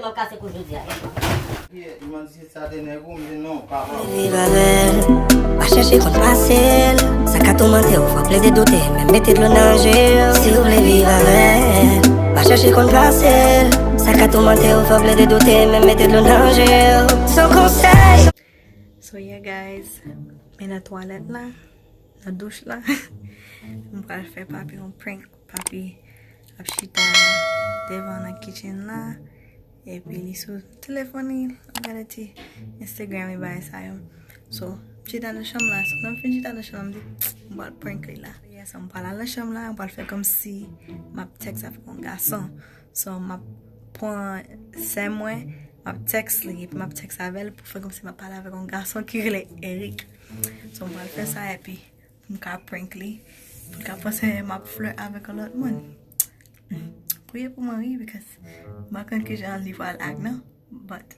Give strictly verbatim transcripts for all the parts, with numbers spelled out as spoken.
Kase kou jodi a. Ki imanjisye sa te nèg ou, m di non, pa pa. Viv avè l, pa chèche konn pase l. Sa ka toumante w, fò plede doute, menm mete dlo nan je w. Si w vle viv avè l, pa chèche konn pase l. Sa ka toumante w, fò plede doute, menm mete dlo nan je w. Son konsèy. So yeah guys, m nan twalèt la, nan douch la. M pral fè papi yon prank. Papi ap chita devan nan kitchen la. Epi li sou telefòn li, l ap gade ti Instagram e bagay sa yo. So, m chita nan chanm la. So, lè m fin chita nan chanm la, m di, m pral prank li la. Yeah, so, m pral al nan chanm la, m pral fè kòmsi m ap tèks avèk yon gason. So, m ap pran sè mwen, m ap tèks li, epi m ap tèks avè l pou fè kòmsi m ap pale avèk yon gason ki rele Eric. So, m pral fè sa, epi pou m ka prank li, pou l ka panse m ap flirt avèk yon lòt moun. Priye pou mwen, wi, because m pa konn kijan li pral act, non. But,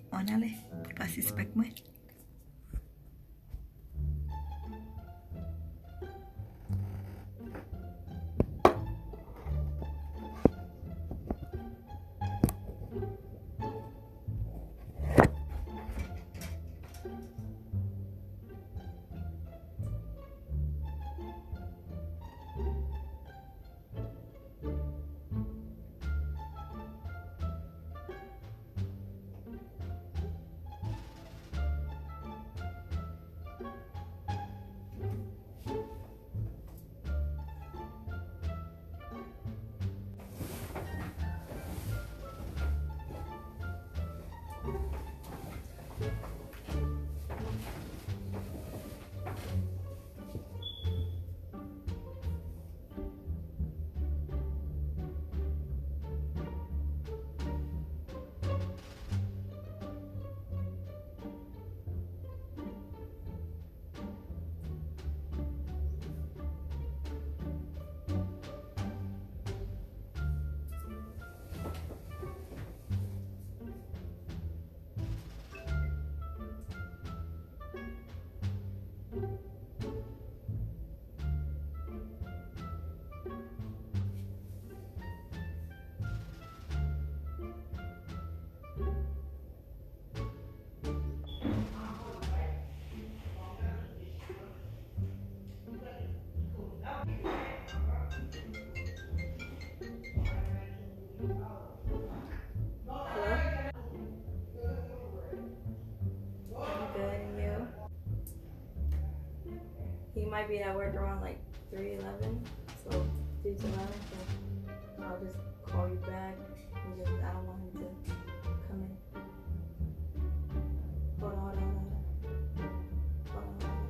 ann ale, pou l pa sispèk mwen. Hello? I'm good, and you? He might be at work around, like, three eleven, so three to eleven, so I'll just call you back. Because I don't want him to come in. Hold on, hold on, hold on, hold on. Hold on, hold on, hold on.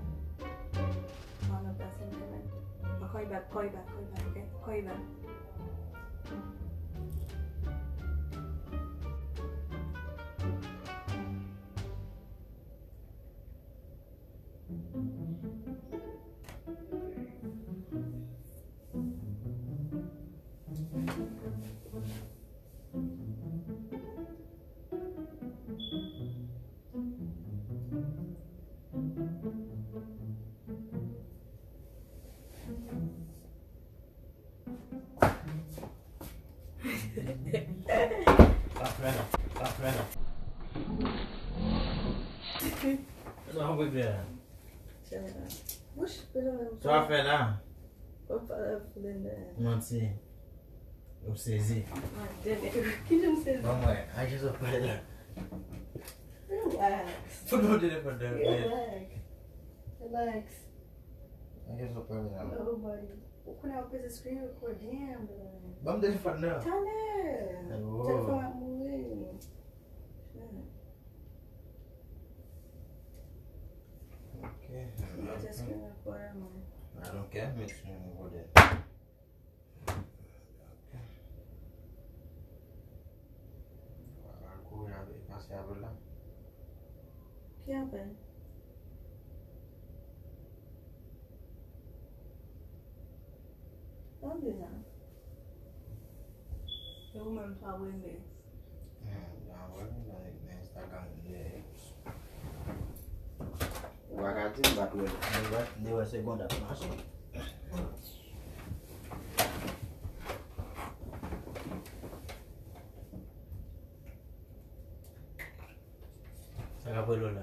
I don't know if that's him coming. I'll call you back, call you back, call you back, okay? Call you back. Pa fè la, pa fè la. Sa w ap regle la? Sa w ap fè la? Manti. Ou sezi. Ki jan m sezi? Ban mwen, a kisa w pale la? Relax. Fout mwen telefòn nan. Relax. Relax. A kisa w pale la? Nobody. Ou konnen w peze screen record, damn, bro. Ban m telefòn nan. Talè. Oh. Telefòn ap mouri. Shit. Ok. Mete screen record, man. I don't care, mete screen record. Ok. Al kouri avè, pase avè l la. Ki apèl? Tande sa. E ou menm sa w renmen? Hmm, sa w renmen nan, nan Instagram, yeah. Ou pa ka di m pa t wè l. M wè, m wè segond ap mache. Apre Lola.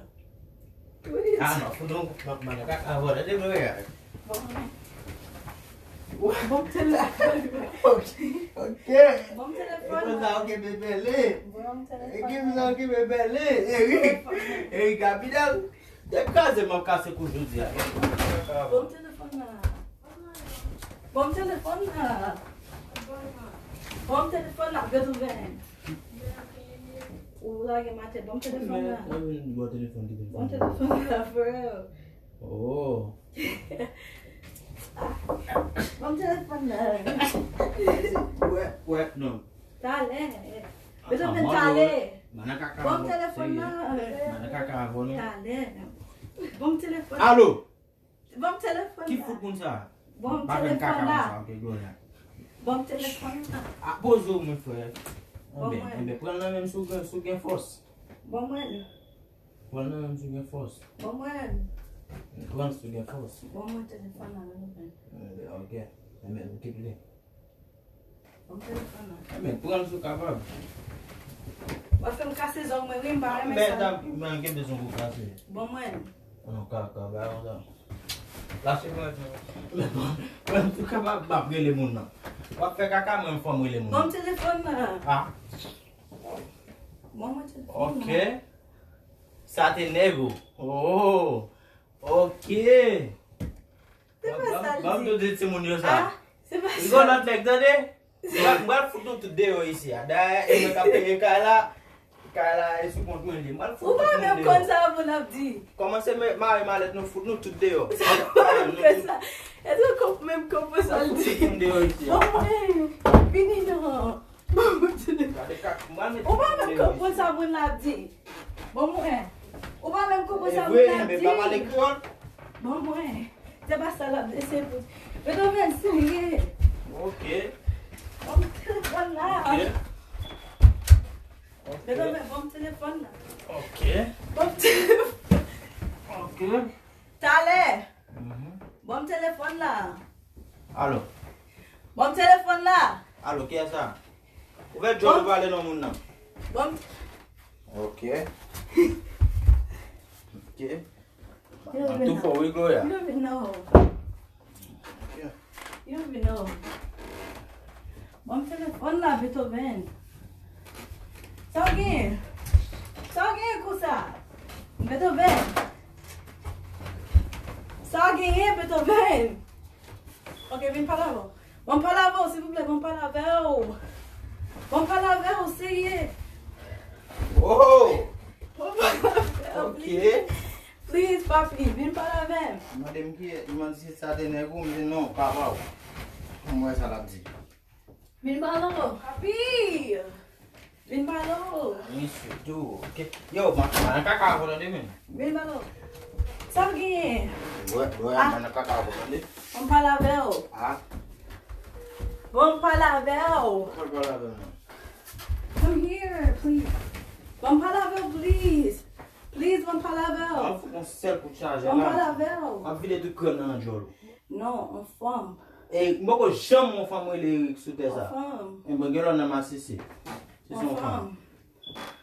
Ah non, fout nou manman nan kaka vòlè de vre. Bon. Bon telefòn. Ok, ok. Bon telefòn. E konsa ok bebe li. Bon telefòn. E konsa ok bebe li. Erik. Erik kapital. Depi kraze m ap kase kou jodi a. Bon telefòn nan. Bon telefòn nan. Bon telefòn nan, Beethoven. Ou lage maten, bon telefòn nan. Mwen, mwen, bon telefòn ki telefòn. Bon telefòn nan, for real. Oh. Bon telefòn nan. Wè, wè, non. Talè. Beethoven, talè. Bon telefòn nan. Talè. Bon telefòn. Alo. Ban m telefòn la. Ki fout moun sa? Ban m telefòn la. Ban m telefòn la. A poze w mwen frè. Enben, enben, pran l nan men m si w gen, si w gen fòs. Ban mwen. Pran l nan men m si w gen fòs. Ban mwen. Pran l si w gen fòs. Ban mwen telefòn la, Beethoven. Enben, ok. Enben, m kite li. Ban m telefòn nan. Enben, pran l si w kapab. W ap fè m kase zong mwen, wi, m pa renmen sa. Mwen gen bezwen pou kase. Ban mwen. Non, kaka, bay konsa. Lase mwen. Mwen, mwen, mwen, m tou kapab, m ap rele moun nan. W ap fè kaka, mwen, m fò m rele moun nan. Ban m telefòn nan. Ah. Ban mwen telefòn nan. Ok. Sa te nèg ou. Oh. Ok. Se pa sa l di. Ban m tout di timoun yo sa. Ah, se pa sa. Li gon lòt nèg, tande? Mwen, mwen fout nou tout deyò isi a. Dayè, e mwen k ap peye kay la. Kay la, e sou kont mwen li. Mwen fout tout moun deyò. Ou pa menm konn sa moun ap di. Kòmanse me-, mare malèt nou, fout nou tout deyò. Sa moun fè sa? Èske w konp-, menm konprann sa l di? Mwen fout tout moun deyò isi a. Bon, mwen, vini non. Bon, mwen di li. Gade kak, mwen met tout moun deyò isi a. Ou pa menm konprann sa moun la ap di. Bon, mwen. Ou pa menm konprann sa moun la ap di. E vre, men pa pale kreyòl. Bon, mwen. Se pa sa l ap di, se pou. Beethoven, serye. Ok. Ban m telefòn la. Ok. Ok. Beethoven, ban m telefòn la. Ok. Ban m telefòn. Ok. Talè. Mhm. Ban m telefòn la. Alo. Ban m telefòn la. Alo, kiyès sa? Ouvè djòl ou pale non moun nan. Ban m. Ok. Ok. Mwen tou fò wi, Gloria. You don't even know. You don't even know. Ban m telefòn la, Beethoven. Sa w genyen? Sa w genyen konsa? Beethoven. Sa w genyen, Beethoven? Ok, vin pale avè w. Ban m pale avè w, silvouplè, ban m pale avè w. Ban m pale avè w, serye. Oh! Ban m pale avè w, please. Ok. Please, papi, vin pale avè m. Li mande m ki, li mande si sa te nèg ou, m di non, papa w. Mwen wè sa l ap di. Vin pale w, papi. Vin pale w. Misye tou, ok. Yo, man, man nan kaka avè w tande, men. Vin pale w. Sa w genyen? Bwè, bwè, ah, man nan kaka avè w tande. Ban m pale avè w. Ah. Ban m pale avè w. Pale, pale avè m non. Come here, please. Ban m pale avè w, please. Please, ban m pale avè w. Ban m fout yon sèl kout chaje la. Ban m pale avè w. M ap vide tout krèm nan nan djòl ou. Non, yon fanm. E, m poko janm wè yon fanm rele Erik sou tè sa. Yon fanm. E mwen gen lòt nan masisi. Se yon fanm.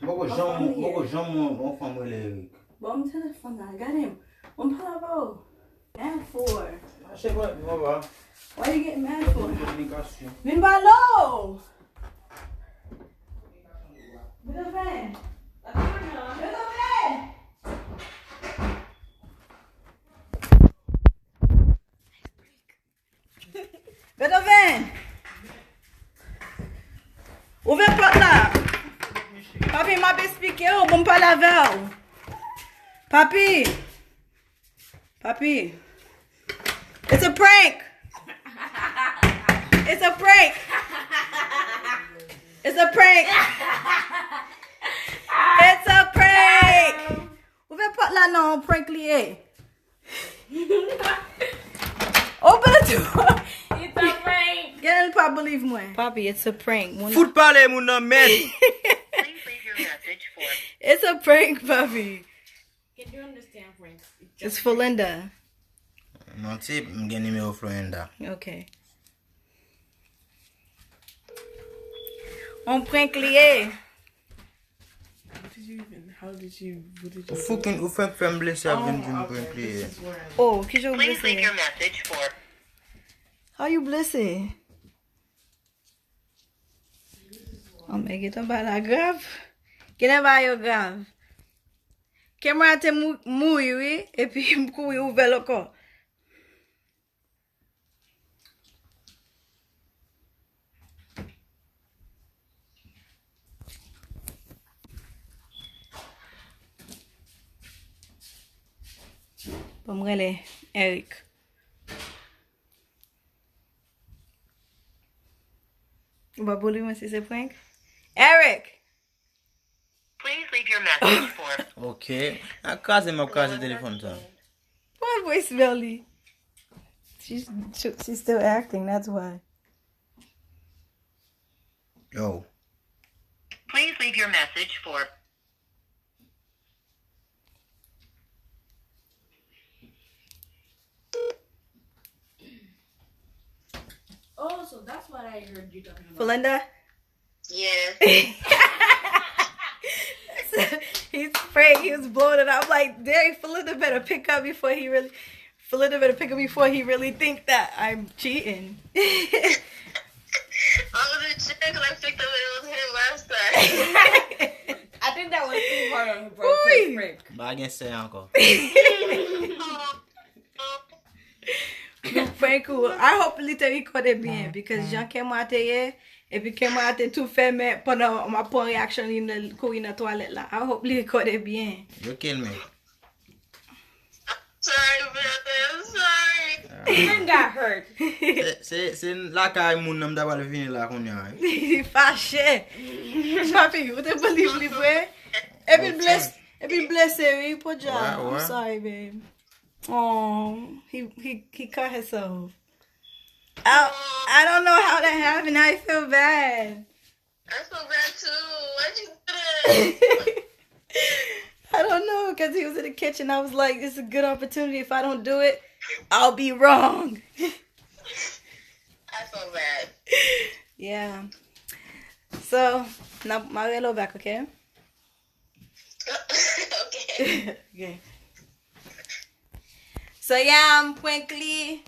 M poko janm, m poko janm wè yon fanm rele Erik. Ban m telefòn nan, gade m. Ban m pale avè w. Mad for. Mache mwen, papa. Why you get mad for? Kominikasyon. Vin pale w! Beethoven! Beethoven! Beethoven! Ouvè pòt la! Papi, m ap esplike w, ban m pale avè w. Papi! Papi! It's a prank! It's a prank! It's a prank! It's a prank! Ouvè pòt la non, prank li ye. Open the door. It's a prank. Gen l pa believe mwen. Papi, it's a prank. Fout pale moun nan men. Please leave your message for. It's a prank, papi. Can you understand French? It's for Linda. Manti, m gen nimewo Florinda. Ok. On prank li ye. Ou fucking, ou fenk fè m blese ap vin di m prank li ye. Oh, kijan w blese? How you blese? Oh, men gentan bagay la grav. Genlè bagay yo grav. Camera te mou-, mouri, wi, epi m kouri ouvè l ankò. Bon, m rele Eric. Ou pa pou li, mwen, si se prank? Eric! Please leave your message for Ok. A kraze m ap kraze telefòn sa. Why voicemail li? She's, she, she's still acting, that's why. Yo. Please leave your message for Oh, so that's what I heard you talking about. Felinda? Yeah. He's afraid he was blown, and I'm like, dang, Felinda better pick up before he really, Felinda better pick up before he really think that I'm cheating. I was in check and I picked up it was him last time. I think that was too hard on her, bro. Ui. Prank. Ba gen sè ankò. Nou prank ou. I hope li te rekòde byen, because jan kè mwen te ye, epi kè mwen te tou fèmen pandan m ap pran reaksyon li nan kouri nan twalèt la. I hope li rekòde byen. Yo kill me. Sorry, brother, I'm sorry. Even got hurt. Se, se, se lakay moun nan m ta pral vini la kounye a, wi. Li fache. Papi, ou te believe li vre? Epi l blese, epi l blese, wi, podyab. I'm sorry, babe. Oh, he, he, he cut himself. I, I don't know how that happened. I feel bad. I feel bad too. Why'd you do that? I don't know, because he was in the kitchen. I was like, this is a good opportunity. If I don't do it, I'll be wrong. I feel bad. Yeah. So, now, my little back, okay? Okay. Okay. So, yeah, m prank li.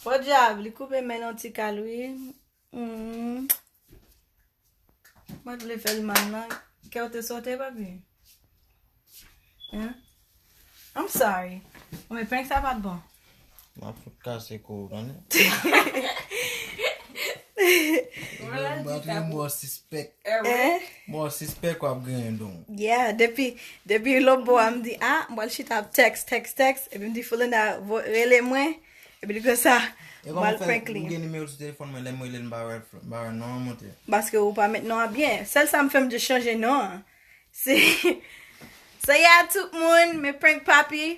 Podyab, li koupe men l yon ti kal, wi. Mm. Mwen t vle fè l mal nan. Kè w te sote, papi? Hein? I'm sorry. Mwen prank sa pa t bon. M ap fout kase kou w, tande? Mwen pa t mò sispèk. Hein? Mò sispèk w ap genyen don. Yeah, depi, depi lòt bò a, m di, ah, m pral chita ap text, text, text. Epi m di, Felinda, vo-, rele mwen. Epi li konsa, m pral prank li. Ou gen nimewo l sou telefòn mwen, lè m rele l, m pa wè, m pa wè non an monte. Paske ou pa met non an byen. Sèl sa m fè, m just chanje non an. Se, so yeah, tout moun, men prank papi.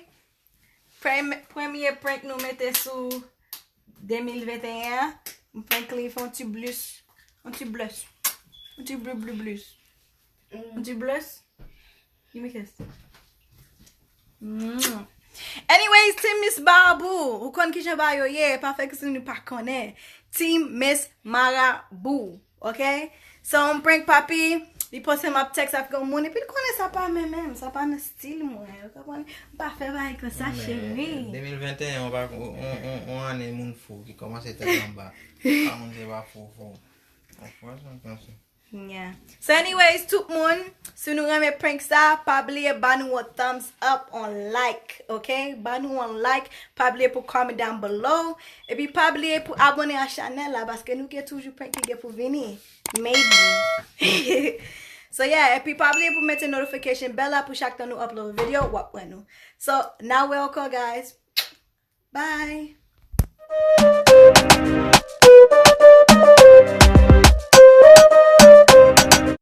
Premye, premye prank nou mete sou de mil venteyen an. M prank li, fè yon ti blis. Yon ti blis. Yon ti bli bli blis. Yon ti blis. Gimme kiss. Mm. Anyways, Team Miss Babou, ou konn kijan bagay yo ye, pa fè kòmsi nou pa konnen. Team Miss Marabou, ok? So, m prank papi, li panse m ap text avèk yon moun, epi l konnen sa pa men menm, sa pa nan stil mwen, ou konprann? M pa fè bagay konsa, cheri. De mil venteyen, on pa, on, on, on ane moun fou ki kòmanse tèt anba. Pa moun se pa fou, fou. On fou, sa, konsa. Yeah. So anyways, tout moun, si nou renmen prank sa, pa bliye ba nou yon thumbs up, yon like, ok? Ba nou yon like, pa bliye pou comment down below, epi pa bliye pou abone a chanèl la, paske nou gen toujou prank ki gen pou vini. Maybe. So yeah, epi pa bliye pou mete notification bell la pou chak tan nou upload video, w ap wè nou. So, n a wè ankò, guys. Bye.